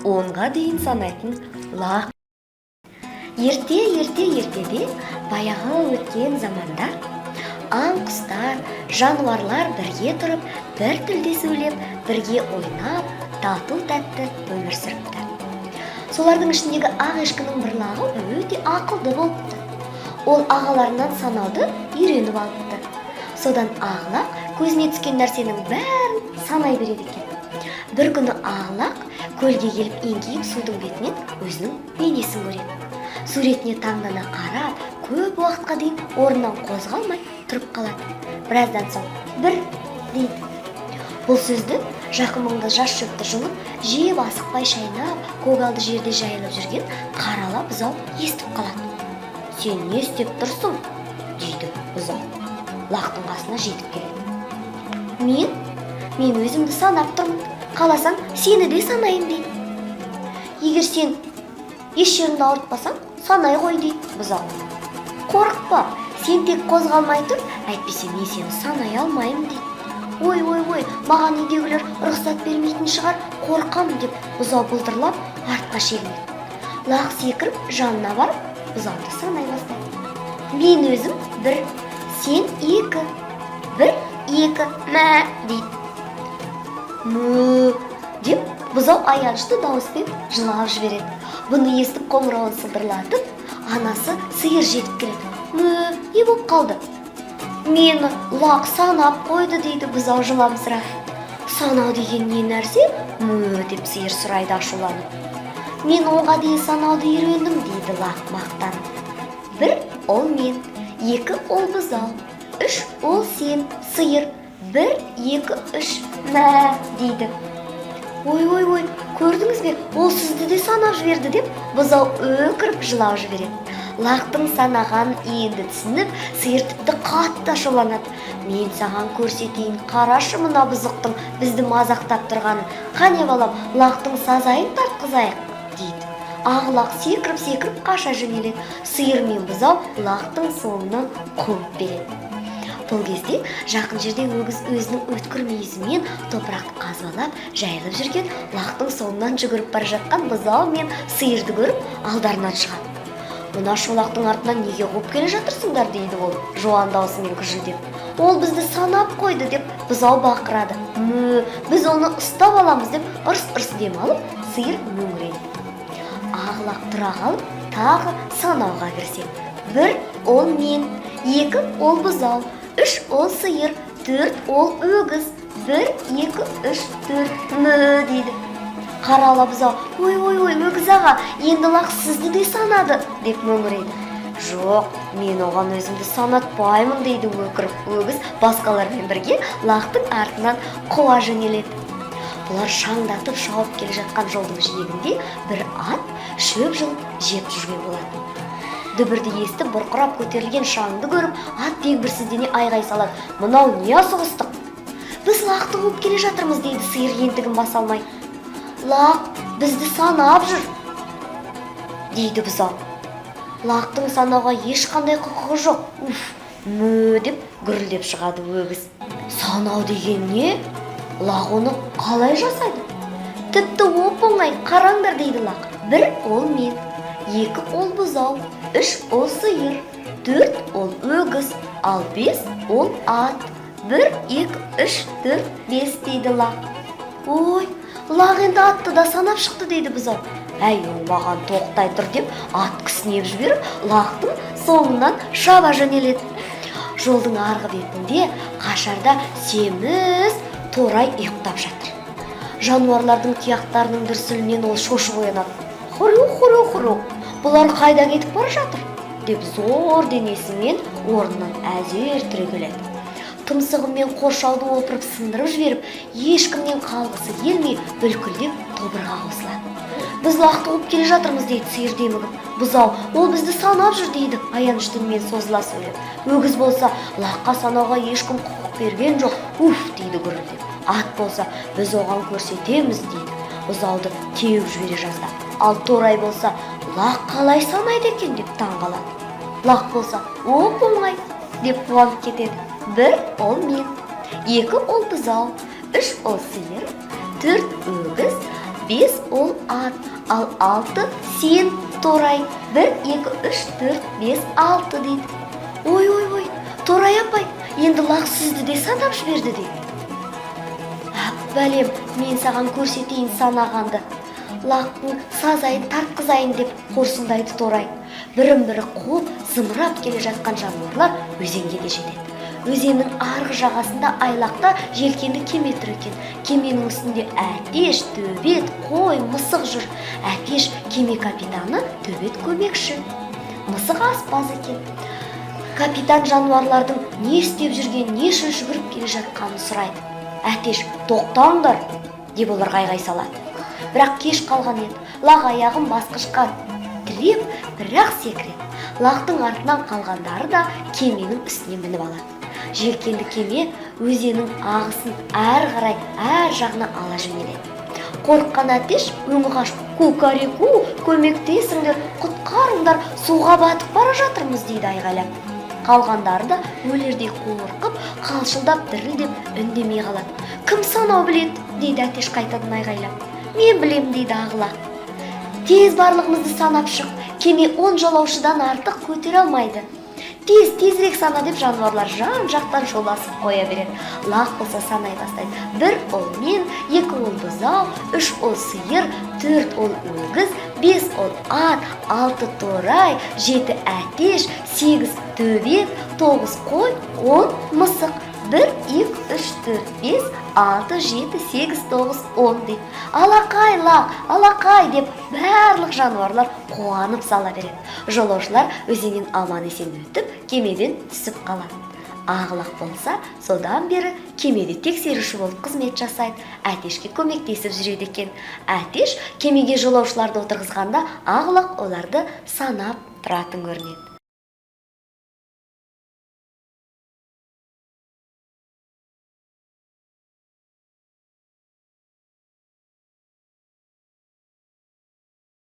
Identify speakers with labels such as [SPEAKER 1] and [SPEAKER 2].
[SPEAKER 1] Онға дейін санайтын лақ. Ерте, ерте, ертеде, баяғы өткен заманда аң құстар, жануарлар бірге тұрып, бір тілде сөйлеп, бірге ойнап, тату тәтті өмір сүріпті. Солардың ішіндегі ақ ешкінің бір лағы өте ақылды болыпты. Ол ағаларынан санауды үйреніп алыпты. Содан ақ лақ көзіне түскен нәрсенің бәрін санай береді екен. Бір күні ақ лақ көлге келіп, еңкейіп, судың бетінен өзінің бейнесін көреді. Суретіне таңдана қарап, көп уақытқа дейін орнынан қозғалмай тұрып қалады. Біраздан соң: «Бір», – дейді. Бұл сөзді жақын маңда жас шөпті жұлып жеп, асықпай шайнап, көгалды жерде жайылып жүрген қарала бұзау естіп қалады. «Сен не істеп тұрсың?» – дейді. Бұзау лақтың қасына жетіп келеді. Мен өзімді санап тұрмын, қаласаң, сені де санайын», – дейді. «Егер сен еш жеріңді ауыртпасаң, санай ғой», – дейді бұзау. «Қорықпа, сен тек қозғалмай тұр, әйтпесе мен сені санай алмаймын», – дейді. «Ой, ой, ой, маған үйдегілер рұқсат бермейтін шығар, қорқамын», – деп бұзау былдырлап артқа шегінеді. Лақ секіріп жанына барып, бұзауды санай бастайды. «Мен өзім бір, сен екі, бір, екі, мә», – дейді. «Мө», – деп бұзау аянышты дауыспен жылап жібереді. Бұны естіп, қоңырауын сылдырлатып, анасы сиыр жетіп келеді. «Мө, не болып қалды?» «Мені лақ санап қойды», – дейді бұзау жыламсырап. «Санау деген не нәрсе? Мө?» – деп сиыр сұрайды ашуланып. «Мен 10-ға дейін санауды үйрендім», – дейді лақ мақтанып. «Бір ол мен, екі ол бұзау, үш ол сен, сиыр, бір, екі, үш, мә», – дейді. «Ой, ой, ой, көрдіңіз бе, ол сізді де санап жіберді», – деп бұзау өкіріп жылап жібереді. Лақтың санағанын енді түсініп, сиыр тіпті қатты ашуланады. «Мен саған көрсетейін, қарашы, мына бұзықтың бізді мазақтап тұрғанын. Қане, балам, лақтың сазайын тартқызайық», – дейді. Ақ лақ секіріп секіріп қаша жөнеледі. Сиыр мен бұзау лақтың соңынан қуып береді. Бұл кезде жақын жерде өгіз өзінің өткір мүйізімен топырақты қазбалап жайылып жүрген лақтың соңынан жүгіріп бара жатқан бұзау мен сиырды көріп, алдарынан шығады. «Мына шолақтың артынан неге қуып келе жатырсыңдар?» – дейді ол жуан даусымен күжілдеп. «Ол бізді санап қойды», – деп бұзау бақырады. «Мө, біз оны ұстап аламыз», – деп ырс ырс дем алып, сиыр мөңірейді. Ақ лақ тұра қалып, тағы санауға кіріседі. «Бір ол мен, екі ол бұзау, үш ол сиыр, төрт ол өгіз, бір, екі, үш, төрт, мө», – дейді. Қарала бұзау: «Ой, ой, ой, өгіз аға, енді лақ сізді де санады», – деп мөңірейді. «Жоқ, мен оған өзімді санатпаймын», – дейді өкіріп. Өгіз басқалармен бірге лақтың артынан қуа жөнеледі. Бұлар шаңдатып шауып келе жатқан жолдың жиегінде бір ат шөп жұлып жеп жүрген болатын. Дүбірді естіп, бұрқырап көтерілген шаңды көріп, ат дегбірсіздене айғай салады: «Мынау не асығыстық?» «Біз лақты қуып келе жатырмыз», – дейді сиыр ентігін баса алмай. «Лақ бізді санап жүр», – дейді бұзау. «Лақтың санауға ешқандай құқығы жоқ, уф, мө», – деп гүрілдеп шығады өгіз. «Санау деген не? Лақ оны қалай жасайды?» «Тіпті оп оңай, қараңдар», – дейді лақ. «Бір ол мен, екі ол бұзау, үш ол сиыр, төрт ол өгіз, ал бес ол ат. Бір, екі, үш, төрт, бес», – дейді лақ. «Ой, лақ енді атты да санап шықты», – дейді бұзау. «Әй, оңбаған, тоқтай тұр», – деп ат кісінеп жіберіп, лақтың соңынан шаба жөнеледі. Жолдың арғы бетінде қашарда семіз торай ұйықтап жатыр. Жануарлардың тұяқтарының дүрсілінен ол шошып оянады. «Хрю, хрю, хрю, бұлар қайда кетіп бара жатыр?» – деп зор денесімен орнынан әзер түрегеледі. Тұмсығымен қоршауды опырып сындырып жіберіп, ешкімнен қалғысы келмей, бүлкілдеп тобырға қосылады. «Біз лақты қуып келе жатырмыз», – дейді сиыр демігіп. «Бұзау ол бізді санап жүр», – дейді аянышты үнмен созыла сөйлеп. Өгіз болса: «Лаққа санауға ешкім құқық берген жоқ, уф», – дейді гүрілдеп. Ат болса: «Біз оған көрсетеміз», – дейді бұзауды теуіп жібере жаздап. Ал торай болса: «Лақ қалай санайды екен?» – деп таң қалады. Лақ болса: «Оп оңай», – деп қуанып кетеді. «Бір ол мен, екі ол бұзау, үш ол сиыр, төрт өгіз, бес ол ат, бір, екі, үш, төрт, бес», – Бес ол ат, ал алты сен, Торай. Бір, екі, үш, төрт, бес, алты, дейді. Ой, ой, ой, Торай апай, енді лақ сізді де санап жіберді, дейді. Әп, бәлем, мен саған көрсетейін санағанды, лақтың сазайын тартқызайын, деп қорсылдайды Торай. Бірін бірі қуып, зымырап келе жатқан жануарлар өзенге де жетеді. Өзеннің арғы жағасында айлақта желкенді кеме тұр екен. Кеменің үстінде Әтеш, Төбет, Қой, Мысық жүр. Әтеш кеме капитаны, Төбет көмекші, Мысық аспаз екен. Капитан жануарлардың не істеп жүргенін, не үшін жүгіріп келе жатқанын сұрайды. Әтеш: «Тоқтаңдар!» – деп оларға айғай салады. Бірақ кеш қалған еді. Лақ аяғын басқышқа тіреп, бірақ секіреді. Лақтың артынан қалғандары да кеменің үстіне мініп алады. Желкенді кеме өзеннің ағысын әрі қарай, әр жағына ала жөнеледі. Қорыққан Әтеш өңі қашып: «Кукареку, көмектесіңдер, құтқарыңдар, суға батып бара жатырмыз!» – дейді айғайлап. Қалғандары да өлердей қорқып, қалшылдап, дірілдеп, үндемей қалады. «Кім санау біледі?» – дейді Әтеш қайтадан айғайлап. «Мен білем», – дейді ақ лақ. «Тез барлығымызды санап шық, кеме 10 жолаушыдан артық көтере алмайды. Тез, тезірек сана!» – деп жануарлар жан жақтан шуласып қоя береді. Лақ болса санай бастайды: бір ол мен, екі ол бұзау, үш ол сиыр, төрт ол өгіз, бес ол ат, алты Торай, жеті Әтеш, сегіз Төбет, тоғыз Қой, 10 Мысық. Бір, екі, үш, төрт, бес, алты, жеті, сегіз, тоғыз, 10, дейді. «Алақай, лақ, алақай!» – деп барлық жануарлар қуанып сала береді. Жолаушылар өзеннен аман есен өтіп, кемеден түсіп қалады. Ақ лақ болса содан бері кемеде тексеруші болып қызмет жасайды, Әтешке көмектесіп жүреді екен. Әтеш кемеге жолаушыларды отырғызғанда, ақ лақ оларды санап тұратын көрінеді.